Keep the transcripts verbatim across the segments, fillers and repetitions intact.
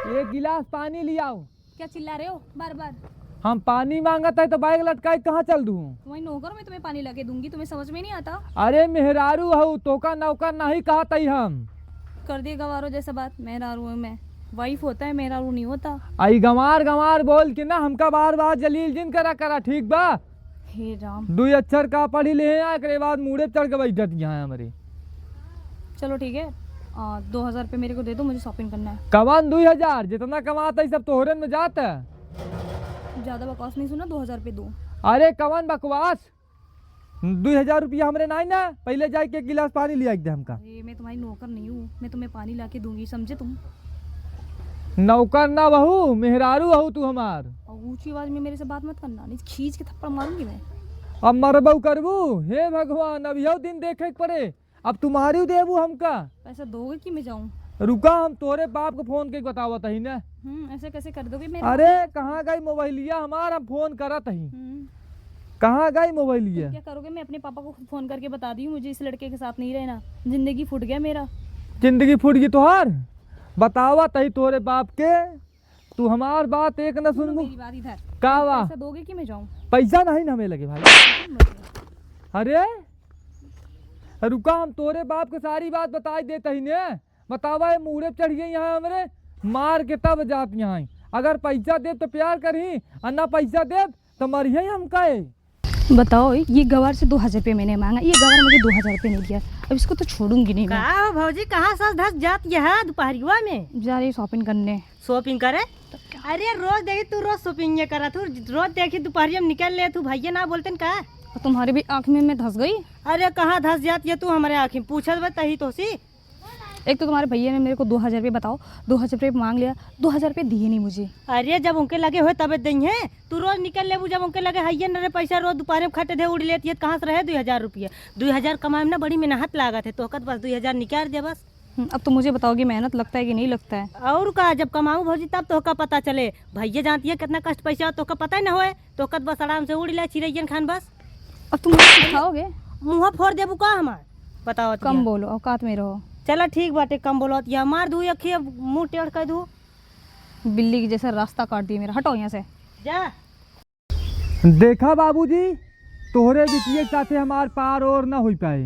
एक गिलास पानी लियाओ। क्या चिल्ला रहे हो बार बार? हम पानी माँगत है तो बैग लटकाई कहाँ चल दूँ? तुम्हारी नौकर, मैं तुम्हें पानी लाके दूँगी, तुम्हें समझ में नहीं आता? अरे मेहरारू हऊ, तोका नौकर नहीं कहत हई हम। कर दिए गवारो जैसा बात, मेहरारू हूँ मैं, wife होता है, मेहरारू नहीं होता। आई गंवार गंवार बोल के ना हमका बार बार जलील जिन करा करा, ठीक बा? हे राम। दुई अक्षर का पढ़ी ले हैं, एकरे बाद मूड़े पे चढ़ के बैठत यहाँ हमरे। चलो ठीक है, आ, दो हजार रुपये मेरे को दे दो, मुझे shopping करना है। कवन दुई हजार? जितना कमात है सब तोहरे में जात है। ज्यादा बकवास नहीं सुना, दो हजार रुपये दो। अरे कवन बकवास, दुई हजार रुपया हमरे नाई ना, पहले जाए के एक गिलास पानी लिया के दे हमका। अरे मैं तुम्हारी नौकर नहीं हूँ, मैं तुम्हें पानी ला के दूँगी, समझे तुम? नौकर ना बहू, मेहरारू हऊ तू हमार। और ऊँची आवाज में मेरे से बात मत करना, नहीं तो खींच के थप्पड़ मारूँगी मैं। अब मरबऊ करबू? हे भगवान, अब यह दिन देखे के पड़े, अब तुम्हारी देबू हमका। पैसा दोगे कि मैं जाऊँ? रुका, हम तोरे बाप को फोन के बतावत हई ना। हम्म, ऐसे कैसे कर दोगे मेरे? अरे कहाँ गई मोबाइलिया हमार, हम फोन करत हई। हम्म। कहाँ गई मोबाइलिया? क्या करोगे? मैं अपने पापा को खुद फोन करके बता दी हूँ, मुझे इस लड़के के साथ नहीं रहना, जिंदगी फूट गया मेरा। जिंदगी फूट गई तोहार? बतावत हई तोरे बाप के, तू हमार बात एक न सुनो सुनबू। मेरी बात इधर। का बा? पैसा दोगे कि मैं जाऊँ? पैसा नहीं ना हमें लगे भाई। तुम मत दो। अरे रुका, हम तोरे बाप के सारी बात बताई देत हई ने। बतावा, ये मूड़े पे चढ़ गई यहाँ हमरे, मार के तब जात यहाँ आई। अगर पैसा देब तो प्यार करही, और ना पैसा देब तो मरिहे हमका। बताओ, ये गवार से दो हजार रुपये मैंने माँगा, ये गवार मुझे दो हजार रुपये नहीं दिया, अब इसको तो छोड़ूंगी नहीं मैं। का हो भौजी, कहाँ सज धज जात यह दुपहरिया में? जा रही shopping करने। Shopping करे? अरे रोज देखी तू रोज shopping ये करत हूँ, रोज देखी दुपहरिया में निकल ले तू, भैया ना बोलते न का? और तुम्हारे भी आँख में मैं धस गई? अरे कहाँ धस जात ये तू हमारे आँख में, पूछत बा तही तोसी। एक तो तुम्हारे भैया ने मेरे को दो हजार रुपये, बताओ, दो हजार रुपये माँग लिया, दो हजार रुपये दिए नहीं मुझे। अरे जब उनके लगे होए तबे दइहें, तू रोज निकल लेबू जब उनके लगे हइये न रे पैसा, रोज दुपहरे में खटे दे उड़ लेत ये, कहाँ से रहे दुई हजार रुपया? दुई हजार कमाए में ना बड़ी मेहनत लागत है, तोहका त बस दुई हजार निकाल दे बस। हम्म, अब तो मुझे बताओगी मेहनत लगता है कि नहीं लगता है? और का, जब कमाऊ भौजी तब तोहका पता चले, भैया जानती है कितना कष्ट पैसा, तोहका पता ही ना होए, तोहका त बस आराम से उड़ ले चिड़ैयन खान बस। अब तुम मुझे सिखाओगे? मुँह फोड़ देबू का हमार? बताओ कम बोलो, औकात में रहो। चला ठीक बाटे, कम बोलो। ये हमार दू अखिया मुँह टेढ़ कर दू। बिल्ली के जैसे रास्ता काट दिए मेरा, हटो यहाँ से। जा। देखा बाबूजी, तोहरे बिटिया के साथे हमार पार और न होई पाए।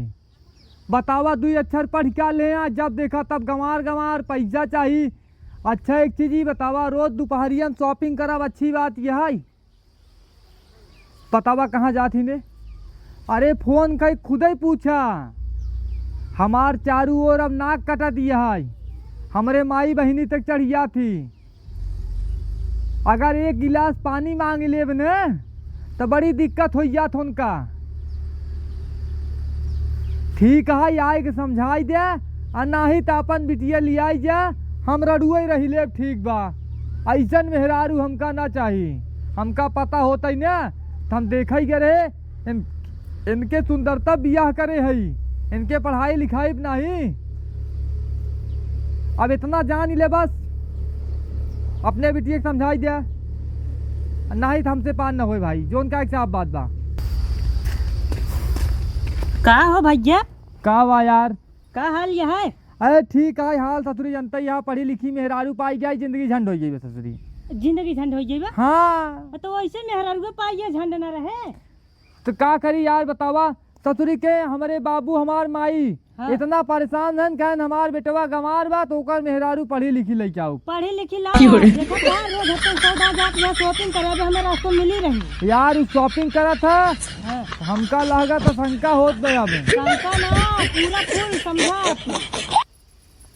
बतावा, दुई अक्षर पढ़ का ले आ, जब देखा तब गंवार गंवार पैसा चाही। अच्छा एक चीज ही बतावा, रोज दुपहरिया में shopping करब, अच्छी बात यह है? बतावा कहाँ जात ही ने? अरे फोन कई खुदे पूछा, हमार चारू ओर अब नाक कटा दिया है, हमरे माई बहिनी तक चढ़िया थी। अगर एक गिलास पानी माँग लेब न त बड़ी दिक्कत होइ जात उनका। ठीक है, आए के समझाई दे, आ नाही त अपन बिटिया लियाई जा, हम रडुए रही लेब, ठीक बा। ऐसन मेहरारू हमका ना चाही, हमका पता होतई ना त हम देखई के रहे। इन, इनके सुंदरता बियाह करे हई, इनके पढ़ाई लिखाई भी नाही। अब इतना जान ले बस, अपने बिटिया के समझाई दे, नाही त हमसे पान न होए भाई, जोन का एक साफ बात बा। का हो भैया? का बा यार? का हाल ये है? अरे ठीक है हाल ससुरी, जनता यहाँ पढ़ी लिखी मेहरारू पाई जाए, जिंदगी झंड हो जाई बा ससुरी। जिंदगी झंड हो जाई बा? हाँ। तो वैसे मेहरारू पाई ये झंड ना रहे। तो का करी यार बतावा, ससुरी के हमरे बाबू हमार माई हाँ। इतना परेशान हन, कहन हमार बेटवा गंवार बा तो ओकर मेहरारू पढ़ी लिखी लइके आओ। पढ़ी लिखी लाओ। क्यों रे? देखो यार, रोज हत्ते सौदा जात यहाँ shopping करे, अबे हमें रास्ता मिली रही। यार उ shopping करत है, हाँ। हमका लहगा तो शंका होत बा अब। शंका ना, पूरा full समझा आपको।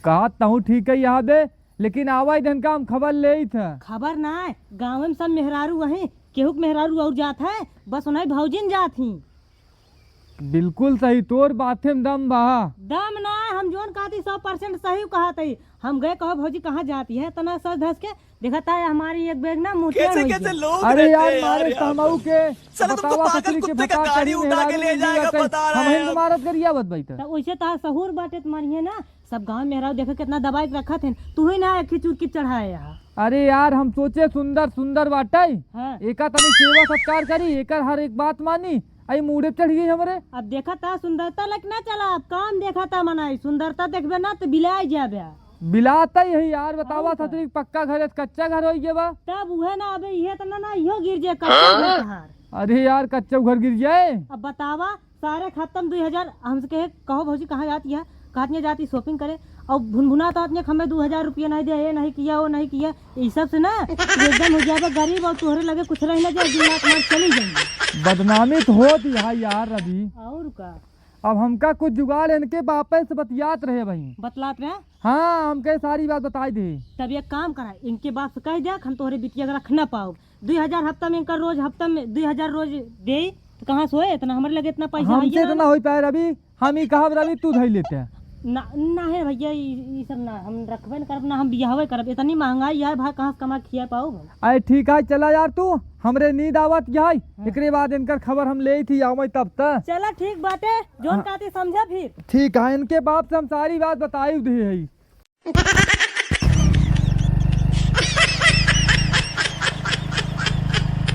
कहत तहूँ ठीक है यहाँ बे, लेकिन आवा इधन का हम खबर लेइत है। खबर ना है, गाँव में सब मेहरारू वहीं, केहू के मेहरारू और जात है, बस उन्हीं भौजिन जात ही। बिल्कुल सही, तोर बाते में दम बा। दम ना, हम जोन कहती सौ percent सही कहत हई। हम गए कहो भौजी कहाँ जाती है इतना सज धज के, देखा था हमारी एक bag ना मुँह टेढ़ कैसे होई कैसे गया। लोग अरे रहते यार, हैं यार, मारे यहाँ सामऊ पे। के साला तुमको बतावा पागल ससुरी के कुत्ते का भतार गाड़ी चढ़ी उठा के मेहरारू ले मिल जाएगा, जाते। बता रहा हम हूँ। इनको मारत गरिया बत बैठा। तो वैसे तो सहूर बाटे तुम्हारी है ना, सब गाँव मेहरारू देखो कितना दबाई के रखत हैं, तू ही ना एक ही चुरकी चढ़ाए यहाँ। अरे यार, हम सोचे सुंदर सुंदर बाटे, हाँ। एका तनी सेवा सत्कार करी, एकर हर एक बात मानी, आई मूड़े पे चढ़ गई हमरे। अब देखा था सुंदरता लग ना चला, अब काम देखा था मनाई, सुंदरता देखबे ना तो बिलाई जाबे। बिलात ही है यार, बतावा और का? ससुरी, पक्का घर है, कच्चा घर होइ गया बा। तब उहे ना, अबे इहे त ना, ना, इहो गिर जाए, कच्चा घर तहार। अरे यार, कच्चा घर गिर जाए? अब बतावा, सारे खत्म दुई हजार, हमसे कहे, "कहो भौजी, कहाँ जाती है?" कहत नहीं जाती shopping करे, और भुनभुना तो अपने हमें दो हजार रुपया नहीं दे, ये नहीं किया, वो नहीं किया, ये सब से ना तू एकदम हो जाबे गरीब और तोहरे लगे कुछ रह ना जाए, दिन रात मार चली जाएंगे। बदनामी तो होत ही है यार रवि। और का? अब हमका कुछ जुगाड़, इनके बापे से बतियात रहे भाई। बतलात रहे? हाँ, हमके सारी बात बताई दे। तब एक काम करा, इनके बाप से कह दे, हम तोहरे बिटिया के रख ना पाओ। दुई हजार हफ्ता में इनका रोज, हफ्ता में दुई हजार रोज दे, तो कहाँ से होए इतना? हमरे लगे इतना पैसा हमसे है तो ना होई पाए रवि, हम ही कहब रवि, तू धई लेते। ना, ना है भैया, ई, ई सब ना, हम रखबे न करब, ना हम बियाहवे करब। इतनी महंगाई है भाई, कहाँ से कमा के खिया पाओ भाई? अरे ठीक है, चला यार तू, हमरे नींद आवत है, हाँ। एकरे बाद इनकर खबर हम लेइत ही आवै तब त। चला ठीक बाटे, जोन हाँ। कहती समझा फिर। ठीक है, इनके बाप से हम सारी बात बताई दे है।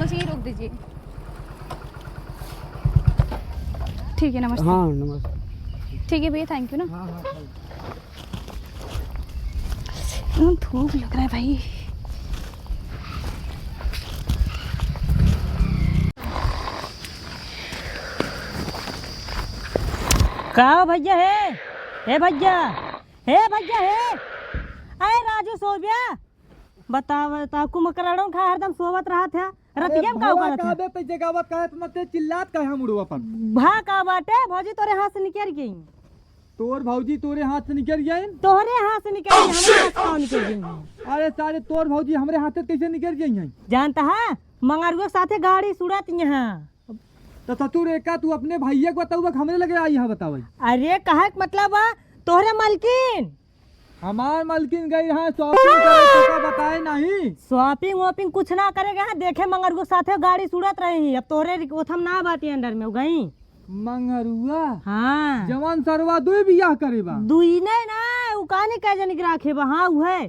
बस यहीं रोक दीजिए। ठीक है, नमस्ते। हाँ, नमस्ते। ठीक है भैया, thank you ना। हाँ, हाँ, हाँ। हम्म, धूप लग रहा है भाई। का भैया है? ए भैया, हे भैया, हे। अरे राजू, सोब्या। बताओ, बताओ, कुंभकर्णों का हरदम सोवत रहत है। अरे रतिया में का भवा करत का है? बे, ते जगावत का है, इतना तेज चिल्लात का है मुड़वा पर? भा का बाटे, भौजी तोरे हाथ से निकल गई। तोर भौजी तोरे हाथ से निकल गई? तोहरे हाथ से निकल गई, हमरे हाथ से कहाँ निकल गई? अरे सारे, तोर भौजी हमरे हाथ से कैसे निकल गई हैं? जानता है, मंगरुआ के साथे गाड़ी सुड़त यहाँ। तो ससुर एका तू अपने भैया के बताउबा कि हमरे लगे आई है बतावई? अरे कहे के मतलब बा, तोहरे मलकिन। हमार मलकिन गई रहा shopping करे, तोका बताए नहीं। Shopping वॉपिंग कुछ ना करे गए हैं, देखे मंगरुआ साथे गाड़ी सुड़त रही। अब तोहरे रिक-, ओथम ना बाटी under में गई। मंगरुआ? हाँ। जवान सरवा दुई बियाह करे बा। दुई नहीं ना, उ कहानी कै जनी के राखे बा, हाँ उहे।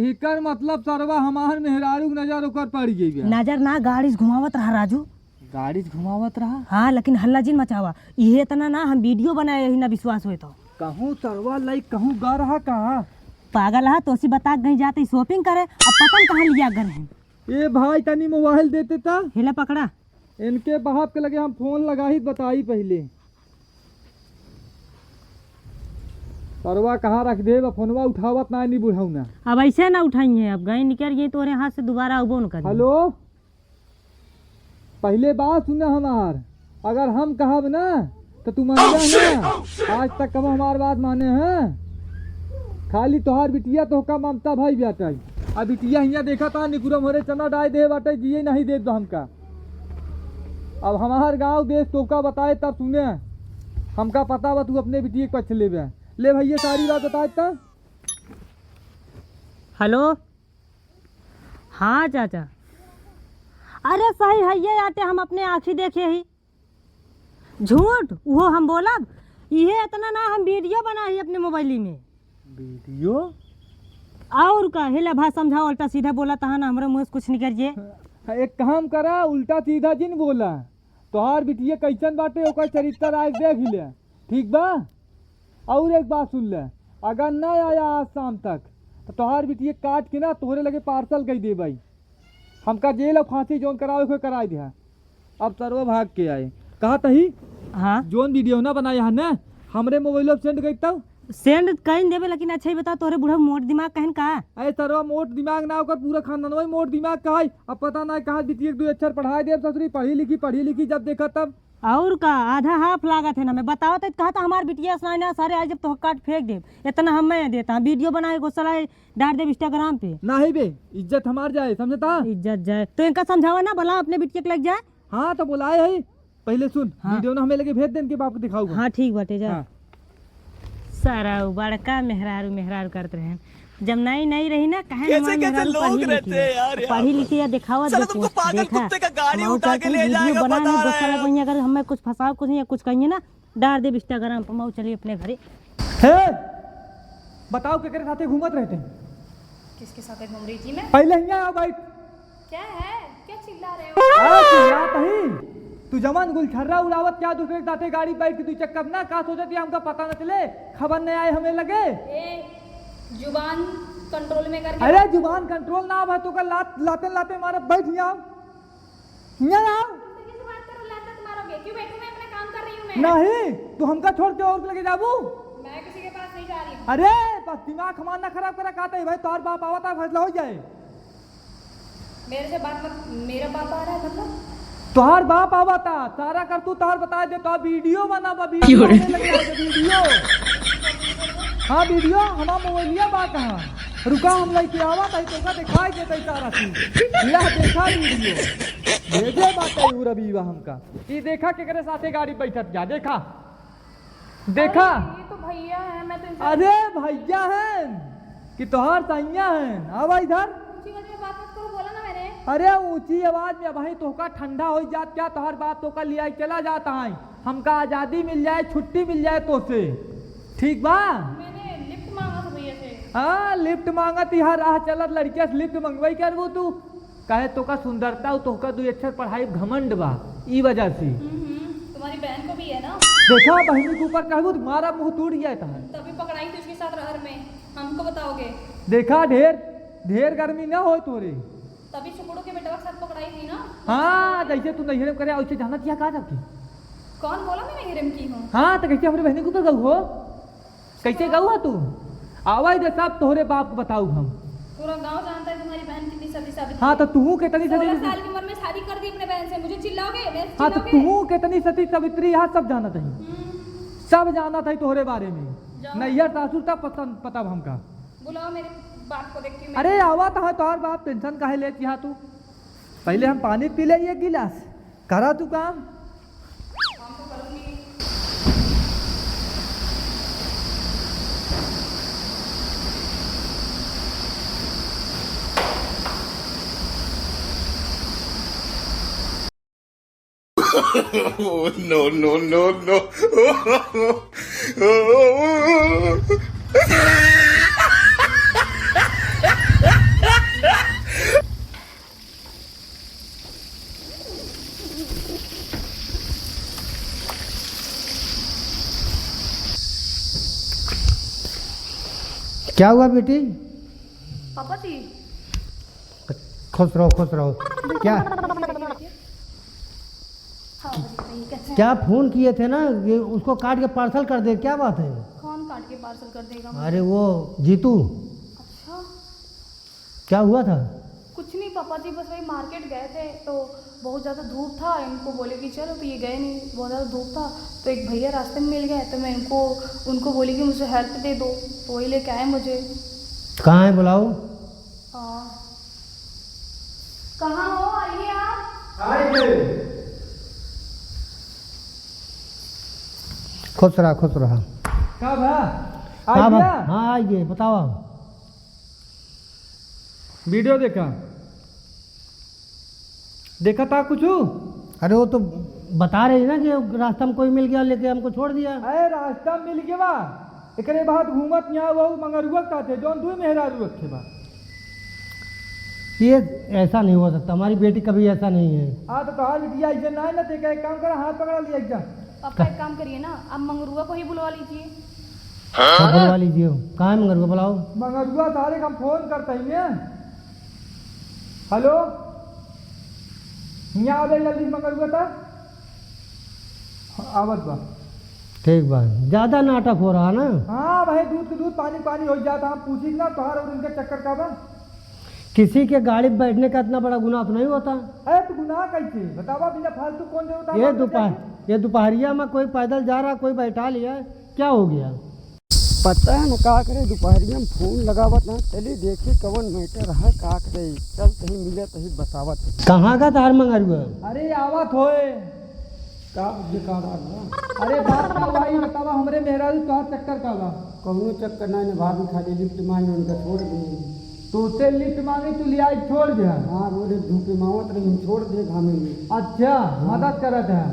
एकर मतलब सरवा हमार मेहरारू के नजर ओकर पड़ गई बा। नजर ना, गाड़ी से घुमावत रहा राजू। गाड़ी से घुमावत रहा? हाँ, लेकिन हल्ला जिन मचावा। इहे इतना ना, हम video बनाए, यही ना विश्वास होए तो। कहूँ सरवा लाइक कहूँ गा रहा कहाँ? पागल हा, तोसी बता के गई जाते shopping करे, अब पता न कहाँ लिया गए हैं। ए भाई, तनी mobile देते ता। हेला पकड़ा। इनके बाप के लगे हम phone लगाई, बताई पहले। सरवा कहाँ रख देब, फोनवा उठावत ना, नहीं बुढ़ौना। अब ऐसे ना उठाइए, अब गए निकल गए तोरे हाथ से, दोबारा अबो न करिए। Hello, पहले बात सुना हमार, अगर हम कहब ना तो तू मानबे ना। आज तक कब हमार बात माने हैं? खाली तोहार बिटिया तोहका ममता भाई बाटे। अब बिटिया हियाँ देखा था, निकुरम होरे चना डाय दे बाटे, जिए नहीं देत बा हमका। अब हमार गाँव देश तोहका बताए तब सुने, हमका पता बा तू अपने बिटिया के पक्ष लेबे। ले भैया सारी बात बताए त। Hello, हाँ चाचा, अरे सही है ये आटे, हम अपने आँखी देखे ही। झूठ, उहो हम बोलब? इहे इतना ना, हम video बनाई अपने mobile में। Video? और का, हेला भाई समझाओ, उल्टा सीधा बोला तहा ना, हमरे मुँह से कुछ निकल जे। हाँ, एक काम करा, उल्टा सीधा जिन बोला। तोहार बिटिया कैसन बाटे, ओकर चरित्र आज देख ले, ठीक बा? और एक बात सुन ले, अगर ना आया आज शाम तक, तो तोहार बिटिया काट के ना तोहरे लगे parcel कर देबई। हमका जेल और फांसी जौन करावे के कराए दिहा। अब सरवा भाग के आए। कहा तही? हाँ। जौन video ना बनाए हन ना, हमरे mobile पे send करी तब। Send कइन देबे, लेकिन अच्छा ही बता, तोहरे बुढ़ा मोट दिमाग कहन का? अरे सरवा मोट दिमाग ना, ओकर पूरा खानदान वही मोट दिमाग का है। अब पता ना कहाँ बिटिया के दो अक्षर पढ़ाए देब ससुरी, पढ़ी लिखी, पढ़ी लिखी जब देखा तब। और का, आधा half लागत है ना, मैं बतावत है, कहा था हमार बिटिया सुनाई ना, सारे आज जब तो काट फेंक देब। इतना हम मैं देता, video बनाए को सलाह डाल देब Instagram पे। नाही बे, इज्जत हमार जाए, समझता? इज्जत जाए तो इनका समझावा ना, भला अपने बिटिया के लग जाए। हाँ तो बुलाए है, पहले सुन, हाँ। Video ना हमें लगे भेज दे, इनके बाप को दिखाऊंगा। हाँ ठीक बाटे, जा। हाँ। सारा उ बड़का मेहरारू मेहरारू करत रहे। जब नई नई रही ना, कहे कैसे हमार कैसे मेहरारू लोग पढ़ी रहते लिखी हैं है। यार, यहाँ पढ़ी पर। लिखी या दिखावत साला दे तुमको post, पागल देखा। कुत्ते का गाड़ी हम उठा के ले जाएगा, बता रहे हैं। अगर हमें कुछ फंसाओ, कुछ या कुछ कहिए ना, डाल देब Instagram पर, मऊ चली अपने घरे। हे, बताओ केकरे साथे घूमत रहते? किसके साथे घूम रही थी मैं? पहले हियाँ आओ, बैठ। क्या है? क्या चिल्ला रहे हो? आ, चिल्लात ही। तू जवान गुलछर्रा उड़ावत क्या दूसरे के साथे गाड़ी बैठ के तू चक्कर ना, का सोचत या हमका पता न चले, खबर नहीं आए हमें लगे। ए, जुबान कंट्रोल में करके अरे बात करो। जुबान कंट्रोल ना भा, तोका लात, लाते लाते मारा, बैठ यहाँ। यहाँ आओ। तुम किससे बात करो, लात मत मारोगे? क्यों बैठूं मैं, अपना काम कर रही हूँ मैं। नहीं, तू हमका छोड़ के और के लगे जाबू? मैं किसी के पास नहीं जा रही हूँ। अरे बस दिमाग हमार ना खराब करा, कहते भाई तोहार बाप आवता, फैसला हो जाए। मेरे से बात मत, मेरा बाप आ रहा है मतलब? तोहार बाप आवता, सारा करतूत तोहार बताइ दे, तोहार वीडियो बनाबा, वीडियो क्यों रे? बने लगे आज वीडियो। हाँ वीडियो, हमार मोबाइलिया बा कहाँ? रुका हम लइके आवत है, तोका देखाइ देत है सारा चीज। यह देखा वीडियो, भेजे बाटे उ रबीवा हमका। ई देखा केकरे साथे गाड़ी बैठत जा, देखा। देखा? अरे, ये तो भैया है, मैं तो इनसे अरे, भैया हैं कि तोहार सैया हैं? आवा इधर। ऊंची आवाज में बात मत करो, बोला ना मैंने। अरे, ऊंची आवाज में, भाई, तोहका ठंडा हो जात क्या? तोहार बाप तोहका लिया चला जाता है। हमका आजादी मिल जाए, छुट्टी मिल जाए तोसे, ठीक बा? मैंने लिफ्ट मांगा था भैया से। हाँ, लिफ्ट मांगत, यहाँ राह चलत लड़किया से लिफ्ट मंगवाई करबू तू? काहे तोका सुंदरता अउ तोहका दुई अक्षर पढ़ाई घमंड बा, ई वजह से। हम्म, हम्म, तुम्हारी बहन को भी है ना? देखा, बहिनी के ऊपर कहबू तो मारा मुंह टूट जाए तहार। तभी पकड़ाई थी उसके साथ रहर में, हमको बताओगे? देखा, ढेर, ढेर गर्मी ना होए तोरे। तभी सुकुड़ू के बेटवा के साथ पकड़ाई थी ना? हाँ, जैसे तू नैहरे में करे, वैसे जाना चाहिए का जाके? कौन बोला मैं नैहरे में की हूँ? हाँ, तो कैसे हमरे बहिनी के ऊपर गऊ हो? कैसे गऊ है तू? आवा इधर, सब तोहरे बाप को बताऊ हम। पूरा गांव जानता है तुम्हारी बहन कितनी सती सावित्री हाँ, तो है। तू कितनी सती सोलह साल की उम्र में शादी कर दी अपने बहन से, मुझे चिल्लाओगे? मेरे से हाँ, तो चिल्लाओगे? तू कितनी सती सावित्री यहाँ सब जानत है। हम्म। सब जानत है तोहरे बारे में। जाओ। नैहर सासुर सब पसंद पता हमका। बुलाओ मेरे बाप को, देखती हूँ मैं। अरे आवा तो है तोहर बाप, टेंशन काहे लेत यहाँ तू? पहले हम पानी पी ले एक गिलास। करा तू काम। Oh, no, no, no, no. क्या हुआ बेटी? पापा जी। खुश रहो, खुश रहो। क्या? हाँ, बताइए, कैसे हैं? क्या फोन किए थे ना, ये उसको काट के पार्सल कर दे, क्या बात है? कौन काट के पार्सल कर देगा मुझे? अरे वो जीतू। अच्छा। क्या हुआ था? कुछ नहीं पापा जी, बस वही मार्केट गए थे तो बहुत ज़्यादा धूप था, इनको बोले कि चलो, तो ये गए नहीं, बहुत ज़्यादा धूप था। तो एक भैया रास्ते में मिल गए, तो मैं इनको, उनको बोली कि मुझे हेल्प दे दो, तो वही लेके आए मुझे। कहाँ है बुलाओ? आ, कहाँ हो, आइए आप। आइए। खुश रहा, खुश रहा। का भा? का भा? आइए। हाँ, आइए, बताओ। वीडियो देखा, देखा था कुछ? अरे वो तो बता रही ना कि रास्ता में कोई मिल गया, लेके हमको छोड़ दिया। अरे रास्ता में मिल गया, एकरे बाद घूमत यहाँ वो मंगरुआ का थे, जौन दुई मेहरारू रखे बा। ये ऐसा नहीं हो सकता, हमारी बेटी कभी ऐसा नहीं है। हाँ तो तोहार बिटिया ऐसे ना है ना, देखा, एक काम करा, हाथ पकड़ा लिया एक जा। पापा एक काम करिए ना, आप मंगरुआ को ही बुलवा लीजिए। हाँ, बुलवा लीजिए। कहाँ है मंगरुआ? बुलाओ। मंगरुआ सारे का हम फोन करते ही हैं। हेलो, यहाँ आ जाए जल्दी मंगरुआ था। आवत बा। ठीक बा, ज्यादा नाटक हो रहा ना? हाँ भाई, दूध के दूध, पानी पानी हो जाता। हम पूछी ना, तोहार और इनके चक्कर का बा? किसी के गाड़ी में बैठने का इतना बड़ा गुनाह तो नहीं होता। अरे तो गुनाह कैसे? बतावा, बिना फालतू कौन जरूरत है ये बात दोपहर, बताइए? ये दोपहरिया में कोई पैदल जा रहा, कोई बैठा लिया, क्या हो गया? पता है न का करे, दोपहरिया में फोन लगावत ना, चली देखी कवन मैटर है, का करे, चल तही मिले तही बतावत है। कहाँ का तार मंगरुआ? अरे आवत होए। का बेकार आ गया? अरे बात का हुआ, ये बतावा, हमरे मेहरारू तोहार चक्कर का बा? कौनो चक्कर ना, ने भाभी खाली लिफ्ट मांगे, उनका छोड़ दे। तो उसे लिफ्ट मांगे, तू ले आई छोड़ दे। हाँ, बोले धूपे मावत रही, हम छोड़ दे घामे में। अच्छा, हाँ। मदद करत है।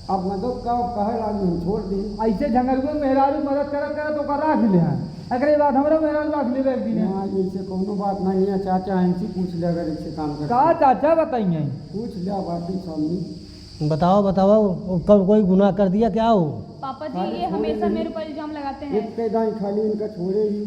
अब मदद का, अब कहे लागी हम छोड़ दे। ऐसे झंगरुआ मेहरारू मदद करत करत ओकर राख ले हैं। एकरे बाद हमरो मेहरारू राख लेबे एक दिन। हाँ, ऐसे कौनो बात नहीं है, चाचा इनसे पूछ ले अगर ऐसे काम करते। का चाचा बताइए? पूछ ले बात सामने। बताओ, बताओ, वो कब कोई गुनाह कर दिया क्या हो? पापा जी, अरे ये छोड़ हमेशा दे। मेरे ऊपर इल्जाम लगाते हैं। एक पैदा ही खाली इनका छोड़े ही।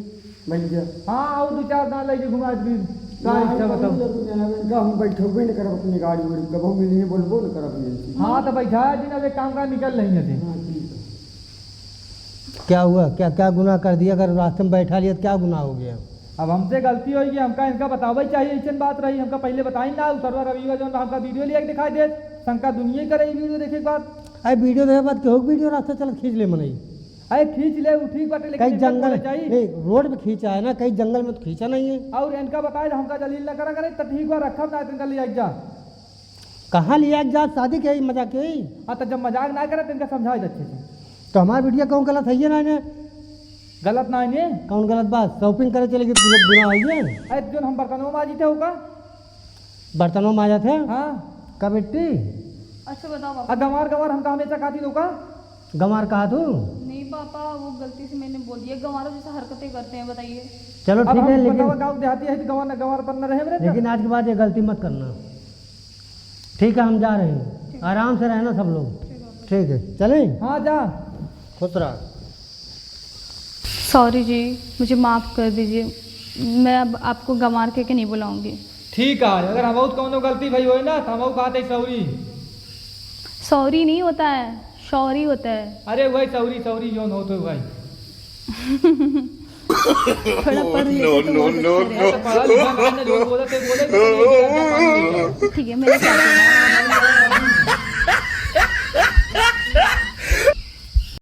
भैया। हाँ, और दो चार दान लेके घुमा दे। का नहीं, इच्छा हम बताओ? जरूर जाना, इनका हम बैठबे न करब अपनी गाड़ी उड़ी, कबहू मिलिए बोलबो न करब इनसे। हाँ, तो बैठा है जी ना, एक काम का निकल रही है जी। हाँ, ठीक है। क्या हुआ? क्या, क्या गुनाह कर दिया? अगर रास्ते में बैठा लिया तो क्या गुनाह हो गया? अब हमसे गलती होई कि हमका इनका बतावे चाहिए, ऐसन बात रही, हमका पहले बताई ना, उ सरवा रवि जो हमका वीडियो लिया के दिखाई दे, शंका दुनिया करे ई वीडियो देखे के बाद। अरे वीडियो देखे के बाद केहू के वीडियो रास्ते चलत खींच ले मनई। अरे खींच ले, उ ठीक बाटे, लेकिन कई इनका जंगल, बोले चाहिए। नहीं, रोड पे खींचा है ना, कई जंगल में तो खींचा नहीं है। और इनका बताए, हमका जलील ना करा करे, तो ठीक बा, रखब ना, इनका ले जा। कहाँ लिया के जा, शादी के ही मजाक के ही? हाँ, तो जब मजाक ना करे, तो इनका समझाए दे अच्छे से। तो हमार वीडियो कौन गलत है ये ना इन्हें? गलत ना इन्हें? कौन गलत बात? शॉपिंग करे चले गए, पूरा बुरा है ये। अरे, जो हम बर्तनों माजी थे, होगा? बर्तनों माजा थे? हाँ। का बेटी? अच्छा, बताओ पापा। आ, गंवार, गंवार, हमका हमेशा खाती होगा? गंवार कहा तू? नहीं पापा, वो गलती से मैंने बोल दिया, गंवारों जैसे हरकतें करते हैं, बताइए। चलो, अब ठीक हम है, लेकिन बताओ, गाँव देहाती है, तो गंवार, गंवार पर न रहे मेरे। लेकिन आज के बाद ये गलती मत करना। ठीक है, हम जा रहे हैं, ठीक। आराम से रहना सब लोग। ठीक है। ठीक है, चलें? हाँ, जा। खुश रहा। सॉरी जी, मुझे माफ़ कर दीजिए, मैं अब आपको गंवार कह के नहीं बुलाऊंगी। ठीक है, अगर हमहू कौनो गलती भई होए ना, तो हमहू कहते सॉरी। सॉरी नहीं होता है, शौरी होता है। अरे वही सॉरी, सॉरी जोन होत है भाई। थोड़ा पढ़ लेते तो बहुत अच्छा रहता। तो पढ़ा लिखा ना, जो बोलत है बोले, तो ये क्या पानी है? ठीक है, मैंने क्या बोला?